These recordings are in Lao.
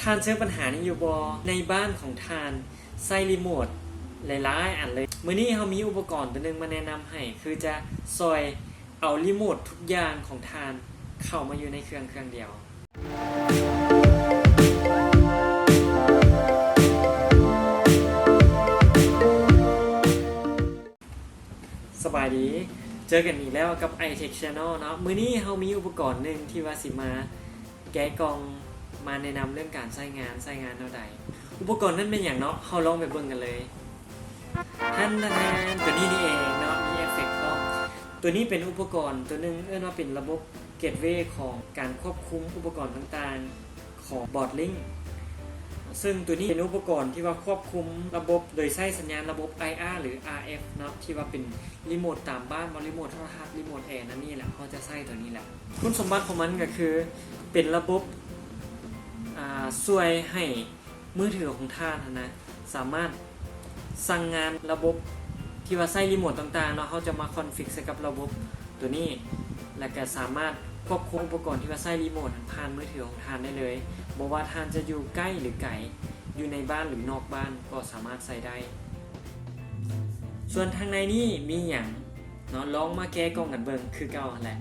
ທ່ານເຈີບັນຫານີ້ຢູ່ບໍ່? ໃນບ້ານຂອງທ່ານໃຊ້ຣີໂມດຫຼາຍໆອັນເລີຍ. ມື້ນີ້ເຮົາມີອຸປະກອນຕົວໜຶ່ງມາແນະນຳໃຫ້ ຄືຈະຊ່ອຍເອົາຣີໂມດທຸກຢ່າງຂອງທ່ານເຂົ້າມາຢູ່ໃນເຄື່ອງເຄື່ອງດຽວ. ສະບາຍດີ ເຈີກັນອີກແລ້ວກັບ iTech Channel ເນາະ. ມື້ນີ້ເຮົາມີອຸປະກອນໜຶ່ງທີ່ວ່າຊິມາແກະກ່ອງ ມາແນະນຳເລື່ອງການໃຊ້ງານ, ໃຊ້ງານແນວໃດ. ອຸປະກອນນັ້ນແມ່ນຫຍັງເນາະ? ເຮົາລອງໄປເບິ່ງກັນເລີຍ. ທັນທະແທນ ຕົວນີ້ນີ້ເອງເນາະ, ມີເອຟເຟັກພ້ອມ. ຕົວນີ້ເປັນອຸປະກອນຕົວໜຶ່ງ ເອີ້ນວ່າເປັນລະບົບ Gateway ຂອງການຄວບຄຸມອຸປະກອນຕ່າງໆ ຂອງ Boardlink ເຊິ່ງຕົວນີ້ເປັນອຸປະກອນທີ່ວ່າຄວບຄຸມລະບົບໂດຍໃຊ້ສັນຍານລະບົບ ໄອອາ ຫຼື ອາເອັຟ ເນາະ ທີ່ວ່າເປັນຣີໂມດຕາມບ້ານ ບໍ່ ຣີໂມດໂທລະທັດ ຣີໂມດແອ ນັ້ນນີ້ແຫຼະ ເຮົາຈະໃຊ້ຕົວນີ້ແຫຼະ. ຄຸນສົມບັດຂອງມັນກໍຄືເປັນລະບົບ ອ່າ ຊ່ວຍໃຫ້ ມືຖືຂອງທ່ານຫັ້ນນະ ສາມາດສັ່ງງານລະບົບທີ່ວ່າໃຊ້ຣີໂມດຕ່າງໆເນາະ, ເຮົາຈະມາຄອນຟິກໃສ່ກັບລະບົບຕົວນີ້ ແລ້ວກະສາມາດຄວບຄຸມອຸປະກອນທີ່ວ່າໃຊ້ຣີໂມດນັ້ນຜ່ານມືຖືຂອງທ່ານໄດ້ເລີຍ, ບໍ່ວ່າທ່ານຈະຢູ່ໃກ້ ຫຼື ໄກ, ຢູ່ໃນບ້ານ ຫຼື ນອກບ້ານກໍສາມາດໃຊ້ໄດ້. ສ່ວນທາງໃນນີ້ມີຫຍັງເນາະ, ລອງມາແກະກ່ອງກັນເບິ່ງຄືເກົ່າຫັ້ນແຫຼະ.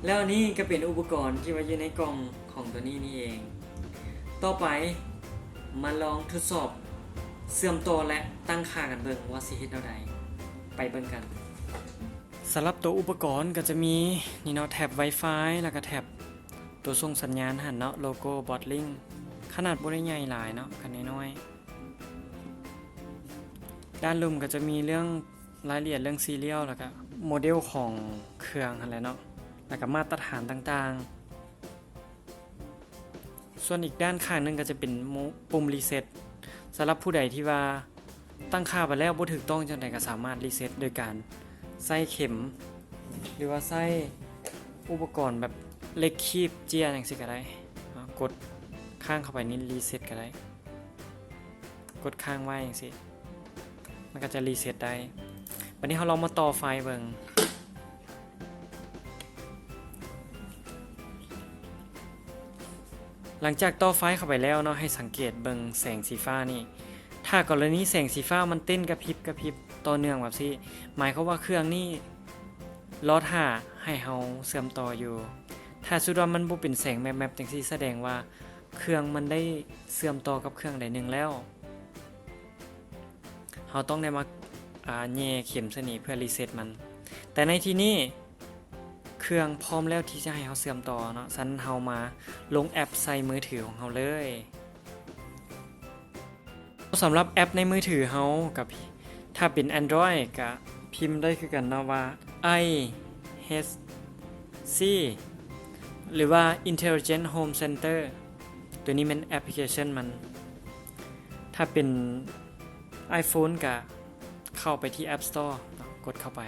ແລ້ວນີ້ກໍເປັນອຸປະກອນທີ່ວ່າຢູ່ໃນກ່ອງຂອງຕົວນີ້ນີ້ເອງ. ຕໍ່ໄປມາລອງທົດສອບເຊື່ອມຕໍ່ ແລະ ຕັ້ງຄ່າກັນເບິ່ງວ່າຊິເຮັດແນວໃດ. ໄປເບິ່ງກັນ. ສຳລັບຕົວອຸປະກອນກໍຈະມີນີ້ເນາະ ແທັບ Wi-Fi ແລ້ວກໍແທັບຕົວສົ່ງສັນຍານຫັ້ນເນາະ ໂລໂກ້ Boardlink ຂະໜາດບໍ່ໄດ້ໃຫຍ່ຫຼາຍເນາະ ຂະໜາດນ້ອຍໆ. ດ້ານລຸ່ມກໍຈະມີເລື່ອງລາຍລະອຽດເລື່ອງ serial ແລ້ວກໍໂມເດວຂອງເຄື່ອງຫັ້ນແຫຼະເນາະ ແລ້ວກໍມາດຕະຖານຕ່າງໆ. ສ່ວນອີກດ້ານຂ້າງໜຶ່ງກໍຈະເປັນປຸ່ມ reset ສຳລັບຜູ້ໃດທີ່ວ່າຕັ້ງຄ່າໄປແລ້ວບໍ່ຖືກຕ້ອງຈັ່ງໃດກໍສາມາດ reset ໂດຍການໃຊ້ເຂັມ ຫຼືວ່າໃຊ້ອຸປະກອນແບບເຫຼັກຄີບເຈ້ຍຈັ່ງຊີ້ກໍໄດ້. ກົດຄ້າງເຂົ້າໄປນີ້ reset ກໍໄດ້, ກົດຄ້າງໄວ້ຈັ່ງຊີ້ ມັນກໍຈະ reset ໄດ້. ບັດນີ້ເຮົາລອງມາຕໍ່ໄຟເບິ່ງ. ຫຼັງຈາກຕໍ່ໄຟເຂົ້າໄປແລ້ວເນາະ, ໃຫ້ສັງເກດເບິ່ງແສງສີຟ້ານີ້. ຖ້າກໍລະນີແສງສີຟ້າມັນເຕັ້ນກະພິບກະພິບຕໍ່ເນື່ອງແບບຊີ້, ໝາຍຄວາມວ່າເຄື່ອງນີ້ລໍຖ້າໃຫ້ເຮົາເຊື່ອມຕໍ່ຢູ່. ຖ້າສົມມຸດວ່າມັນບໍ່ເປັນແສງແມັບໆຈັ່ງຊີ້, ສະແດງວ່າເຄື່ອງມັນໄດ້ເຊື່ອມຕໍ່ກັບເຄື່ອງໃດໜຶ່ງແລ້ວ. ເຮົາຕ້ອງໄດ້ມາ ອ່າ ແຍ່ເຂັມໃສ່ນີ້ເພື່ອ reset ມັນ. ແຕ່ໃນທີ່ນີ້ເຄື່ອງພ້ອມແລ້ວທີ່ຈະໃຫ້ເຮົາເຊື່ອມຕໍ່ເນາະ, ສະນັ້ນເຮົາມາລົງແອັບໃສ່ມືຖືຂອງເຮົາເລີຍ. ສຳລັບແອັບໃນມືຖືເຮົາກໍ ຖ້າເປັນ Android ກໍພິມໄດ້ຄືກັນເນາະວ່າ IHC ຫຼືວ່າ Intelligent Home Center. ຕົວນີ້ແມ່ນແອັບພລິເຄຊັນມັນ. ຖ້າເປັນ iPhone ກະເຂົ້າໄປທີ່ App Store ເນາະ, ກົດເຂົ້າໄປ.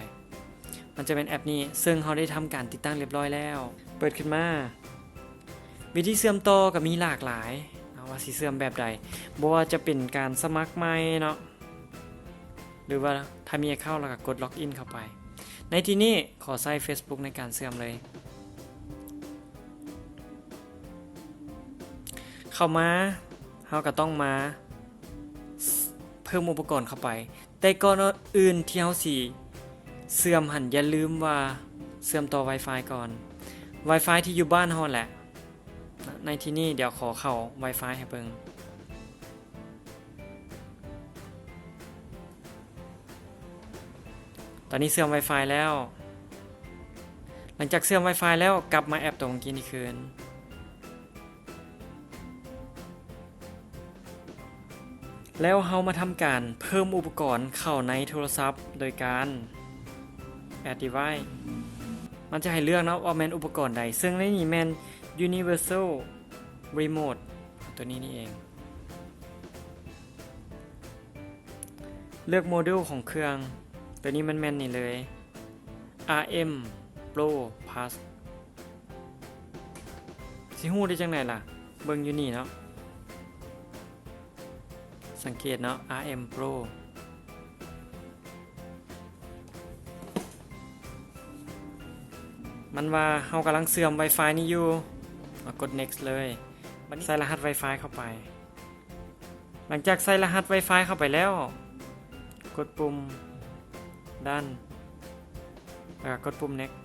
ມັນຈະແມ່ນແອັບນີ້, ເຊິ່ງເຮົາໄດ້ທຳການຕິດຕັ້ງລຽບຮ້ອຍແລ້ວ. ເປີດຂຶ້ນມາ, ວິທີເຊື່ອມຕໍ່ກໍມີຫຼາກຫຼາຍເນາະ, ວ່າຊິເຊື່ອມແບບໃດ, ບໍ່ວ່າຈະເປັນການສະໝັກໃໝ່ເນາະ, ຫຼືວ່າຖ້າມີ account ແລ້ວກໍກົດ login ເຂົ້າໄປ. ໃນທີ່ນີ້ ຂໍໃຊ້ Facebook ໃນການເຊື່ອມເລີຍ. ເຂົ້າມາ ເຮົາກໍຕ້ອງມາເພີ່ມອຸປະກອນເຂົ້າໄປ, ແຕ່ກ່ອນອື່ນທີ່ເຮົາຊິເຊື່ອມຫັ້ນ ຢ່າລືມວ່າເຊື່ອມຕໍ່ Wi-Fi ກ່ອນ, Wi-Fi ທີ່ຢູ່ບ້ານເຮົາແຫຼະ. ໃນທີ່ນີ້ ດຽວຂໍເຂົ້າ Wi-Fi ໃຫ້ເບິ່ງ. ຕອນນີ້ເຊື່ອມ Wi-Fi ແລ້ວ. ຫຼັງຈາກເຊື່ອມ Wi-Fi ແລ້ວ ກັບມາແອັບຕົວເມື່ອກີ້ນີ້ຄືນ. ແລ້ວເຮົາມາທຳການເພີ່ມອຸປະກອນເຂົ້າໃນໂທລະສັບໂດຍການ Add Device. ມັນຈະໃຫ້ເລືອກເນາະວ່າແມ່ນອຸປະກອນໃດ, ເຊິ່ງໃນນີ້ແມ່ນ Universal Remote ຕົວນີ້ນີ້ເອງ. ເລືອກໂມເດວຂອງເຄື່ອງ, ຕົວນີ້ມັນແມ່ນນີ້ເລີຍ ອາເອັມ Pro Plus. ຊິຮູ້ໄດ້ຈັ່ງໃດລະ? ເບິ່ງຢູ່ນີ້ເນາະ ສັງເກດເນາະ ອາເອັມ ໂປຣ ມັນວ່າເຮົາກຳລັງເຊື່ອມ Wi-Fi ນີ້ຢູ່ ເຮົາກົດ next ເລີຍ. ບັດນີ້ໃສ່ລະຫັດ Wi-Fi ເຂົ້າໄປ. ຫຼັງຈາກໃສ່ລະຫັດ Wi-Fi ເຂົ້າໄປແລ້ວ ກົດປຸ່ມ done ແລ້ວກໍກົດປຸ່ມ next.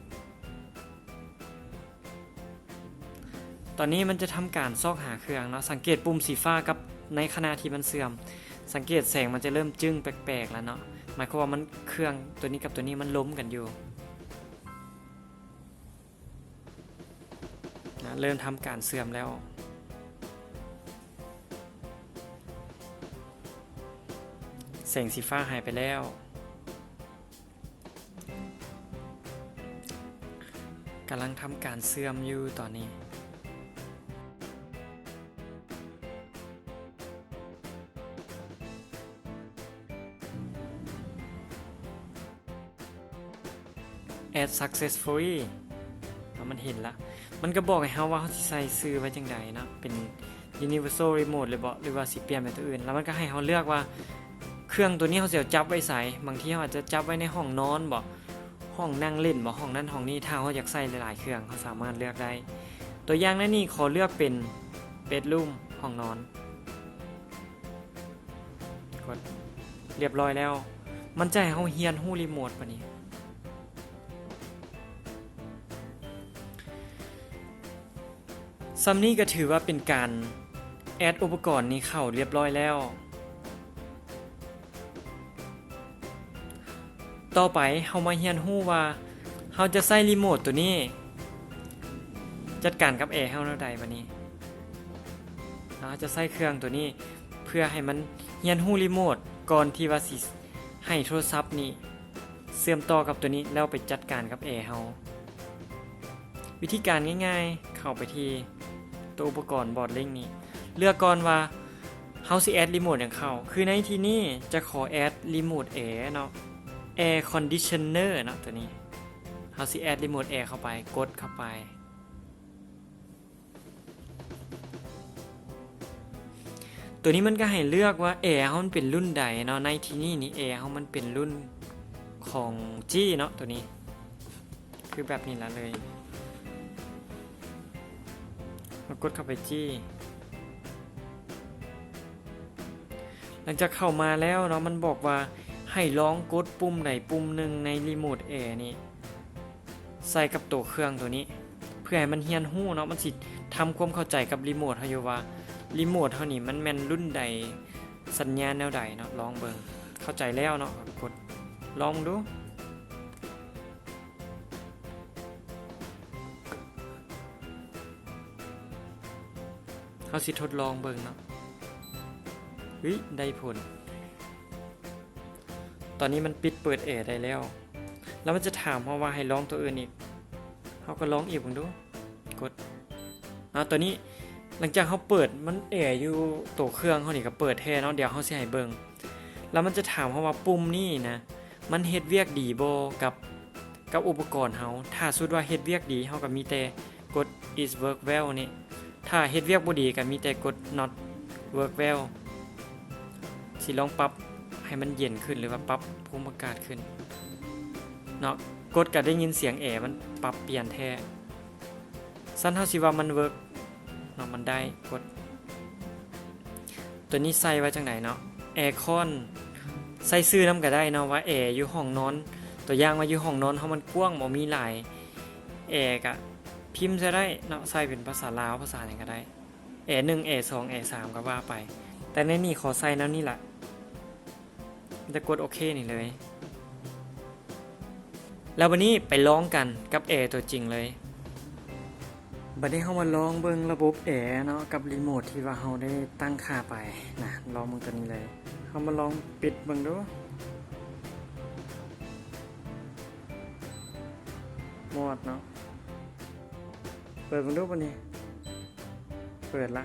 ຕອນນີ້ມັນຈະທຳການຊອກຫາເຄື່ອງເນາະ. ສັງເກດປຸ່ມສີຟ້າກັບໃນຂະນະທີ່ມັນເຊື່ອມ. ສັງເກດແສງມັນຈະເລີ່ມຈຶ້ງແປກໆແລ້ວເນາະ. ໝາຍຄວາມວ່າມັນ ເຄື່ອງຕົວນີ້ກັບຕົວນີ້ມັນລົມກັນຢູ່. ນະ ເລີ່ມທຳການເຊື່ອມແລ້ວ. ແສງສີຟ້າຫາຍໄປແລ້ວ. ກຳລັງທຳການເຊື່ອມຢູ່ຕອນນີ້. Add successfully ເນາະ ມັນເຫັນລະ ມັນກໍບອກໃຫ້ເຮົາວ່າເຮົາຊິໃສ່ຊື່ໄວ້ຈັ່ງໃດເນາະ ເປັນ universal remote ຫຼືບໍ່ ຫຼືວ່າຊິປ່ຽນເປັນຕົວອື່ນ ແລ້ວມັນກໍໃຫ້ເຮົາເລືອກວ່າເຄື່ອງຕົວນີ້ເຮົາຊິເອົາຈັບໄວ້ໃສ. ບາງທີເຮົາອາດຈະຈັບໄວ້ໃນຫ້ອງນອນບໍ ຫ້ອງນັ່ງຫຼິ້ນບໍ ຫ້ອງນັ້ນຫ້ອງນີ້. ຖ້າເຮົາຢາກໃສ່ຫຼາຍໆເຄື່ອງ ເຮົາສາມາດເລືອກໄດ້. ຕົວຢ່າງໃນນີ້ຂໍເລືອກເປັນ bedroom ຫ້ອງນອນ. ກົດ ລຽບຮ້ອຍແລ້ວ. ມັນຈະໃຫ້ເຮົາຮຽນຮູ້ remote ບາດນີ້. ສ່ຳນີ້ກໍຖືວ່າເປັນການ add ອຸປະກອນນີ້ເຂົ້າລຽບຮ້ອຍແລ້ວ. ຕໍ່ໄປເຮົາມາຮຽນຮູ້ວ່າເຮົາຈະໃຊ້ remote ຕົວນີ້ຈັດການກັບແອເຮົາແນວໃດ. ບາດນີ້ເຮົາຈະໃຊ້ເຄື່ອງຕົວນີ້ເພື່ອໃຫ້ມັນຮຽນຮູ້ remote ກ່ອນທີ່ວ່າຊິໃຫ້ໂທລະສັບນີ້ເຊື່ອມຕໍ່ກັບຕົວນີ້ ແລ້ວໄປຈັດການກັບແອເຮົາ. ວິທີການງ່າຍໆ ເຂົ້າໄປທີ່ຕົວອຸປະກອນ Boardlink ນີ້ ເລືອກກ່ອນວ່າເຮົາຊິ add remote ຫຍັງເຂົ້າ. ຄືໃນທີ່ນີ້ຈະຂໍ add remote air ເນາະ air conditioner ເນາະ ຕົວນີ້. ເຮົາຊິ add remote air ເຂົ້າໄປ ກົດເຂົ້າໄປ. ຕົວນີ້ມັນກໍໃຫ້ເລືອກວ່າແອເຮົາມັນເປັນລຸ້ນໃດເນາະ. ໃນທີ່ນີ້ນີ້ແອເຮົາມັນເປັນລຸ້ນຂອງຈີ້ເນາະ ຕົວນີ້ ຄືແບບນີ້ລະເລີຍ. ເຮົາກົດເຂົ້າໄປຈີ້. ຫຼັງຈາກເຂົ້າມາແລ້ວເນາະ ມັນບອກວ່າໃຫ້ລອງກົດປຸ່ມໃດປຸ່ມໜຶ່ງໃນ remote air ນີ້ ໃສ່ກັບໂຕເຄື່ອງໂຕນີ້ ເພື່ອໃຫ້ມັນຮຽນຮູ້ເນາະ ມັນຊິທຳຄວາມເຂົ້າໃຈກັບ remote ເຮົາຢູ່ວ່າ remote ເຮົານີ້ມັນແມ່ນລຸ້ນໃດ ສັນຍານແນວໃດເນາະ. ລອງເບິ່ງ ເຂົ້າໃຈແລ້ວເນາະ ກົດລອງເບິ່ງດູ. ເຮົາຊິທົດລອງເບິ່ງເນາະ. ເຮີ້ຍ ໄດ້ຜົນ. ຕອນນີ້ມັນປິດເປີດແອໄດ້ແລ້ວ ແລ້ວມັນຈະຖາມເຮົາວ່າໃຫ້ລອງຕົວອື່ນອີກ. ເຮົາກໍລອງອີກເບິ່ງດູ ກົດ. ອາ ຕົວນີ້ ຫຼັງຈາກເຮົາເປີດ ມັນແອຢູ່ໂຕເຄື່ອງເຮົານີ້ກໍເປີດແທ້ເນາະ. ດຽວເຮົາຊິໃຫ້ເບິ່ງ ແລ້ວມັນຈະຖາມເຮົາວ່າປຸ່ມນີ້ນະ ມັນເຮັດວຽກດີບໍ່ກັບ ກັບອຸປະກອນເຮົາ. ຖ້າສົມມຸດວ່າເຮັດວຽກດີ ເຮົາກໍມີແຕ່ກົດ It work well ນີ້. ຖ້າເຮັດວຽກບໍ່ດີກໍມີແຕ່ກົດ Not work well. ຊິລອງປັບໃຫ້ມັນເຢັນຂຶ້ນ ຫຼືວ່າປັບພູມອາກາດຂຶ້ນເນາະ. ກົດກໍໄດ້ຍິນສຽງແອມັນປັບປ່ຽນແທ້. ຊັ້ນເຮົາຊິວ່າມັນເວີກເນາະ ມັນໄດ້ ກົດ. ຕົວນີ້ໃສ່ວ່າຈັ່ງໃດເນາະ ແອຄອນ ໃສ່ຊື່ນຳກໍໄດ້ເນາະ ວ່າແອຢູ່ຫ້ອງນອນ. ຕົວຢ່າງວ່າຢູ່ຫ້ອງນອນເຮົາມັນກວ້າງ ບໍ່ມີຫຼາຍແອ ກະພິມໃສ່ໄດ້ເນາະ ໃສ່ເປັນພາສາລາວ ພາສາຫຍັງກໍໄດ້ ແອໜຶ່ງ ແອສອງ ແອສາມ ກໍວ່າໄປ. ແຕ່ໃນນີ້ຂໍໃສ່ແນວນີ້ລະ ແລ້ວກົດໂອເຄນີ້ເລີຍ. ແລ້ວບັດນີ້ໄປລອງກັນກັບແອຕົວຈິງເລີຍ. ບັດນີ້ເຮົາມາລອງເບິ່ງລະບົບແອເນາະ ກັບຣີໂມດທີ່ວ່າເຮົາໄດ້ຕັ້ງຄ່າໄປນະ. ລອງເບິ່ງຕົວນີ້ເລີຍ. ເຮົາມາລອງປິດເບິ່ງດູ. ມອດເນາະ. ເປີດເບິ່ງດູບັດນີ້. ເປີດລະ.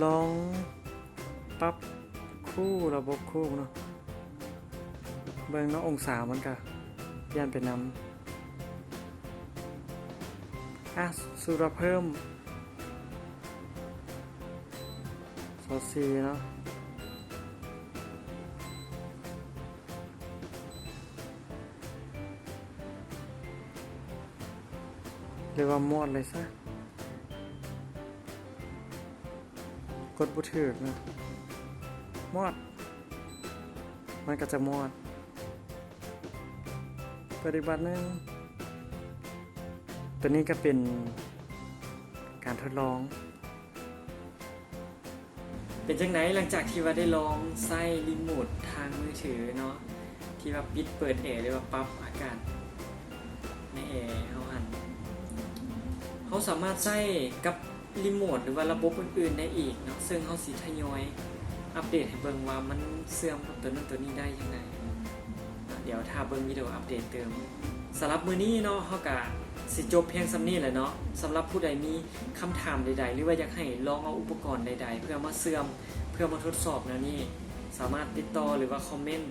ລອງປັບຄູ່ລະບົບຄູ່ເນາະ. ເບິ່ງເນາະ ອົງສາມັນກະປ່ຽນໄປນຳ. ອ່ະ ສົມມຸດວ່າເພີ່ມ ບໍ່ສີ່ເນາະ ຫຼືວ່າມອດເລີຍຊະ ກົດບໍ່ຖືກເນາະ ມອດ ມັນກໍຈະມອດ. ເປີດອີກບາດໜຶ່ງ ຕົວນີ້ກໍເປັນການທົດລອງ. ເປັນຈັ່ງໃດ ຫຼັງຈາກທີ່ວ່າໄດ້ລອງໃຊ້ຣີໂມດທາງມືຖືເນາະ ທີ່ວ່າປິດເປີດແອ ຫຼືວ່າປັບອາກາດໃນແອເຮົາຫັ້ນ ເຮົາສາມາດໃຊ້ກັບຣີໂມດ ຫຼືວ່າລະບົບອື່ນໆໄດ້ອີກເນາະ ເຊິ່ງເຮົາຊິທະຍອຍອັບເດດໃຫ້ເບິ່ງວ່າມັນເຊື່ອມກັບຕົວນັ້ນຕົວນີ້ໄດ້ຈັ່ງໃດ. ດຽວຖ້າເບິ່ງວິດີໂອອັບເດດຕື່ມ. ສຳລັບມື້ນີ້ເນາະ ເຮົາກະຊິຈົບພຽງສ່ຳນີ້ແຫຼະເນາະ. ສຳລັບຜູ້ໃດມີຄຳຖາມໃດໆ ຫຼືວ່າຢາກໃຫ້ລອງເອົາອຸປະກອນໃດໆ ເພື່ອມາເຊື່ອມ ເພື່ອມາທົດສອບແນວນີ້ ສາມາດຕິດຕໍ່ ຫຼືວ່າຄອມເມັນ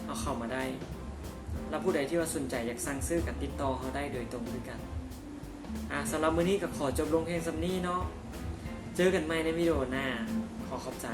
ເອົາເຂົ້າມາໄດ້. ແລະ ຜູ້ໃດທີ່ວ່າສົນໃຈຢາກສັ່ງຊື້ ກໍຕິດຕໍ່ເຮົາໄດ້ໂດຍຕົງຄືກັນ. ອາ ສຳລັບມື້ນີ້ກໍຂໍຈົບລົງພຽງສ່ຳນີ້ເນາະ. ເຈີກັນໃໝ່ໃນວິດີໂອໜ້າ. ຂໍຂອບໃຈ.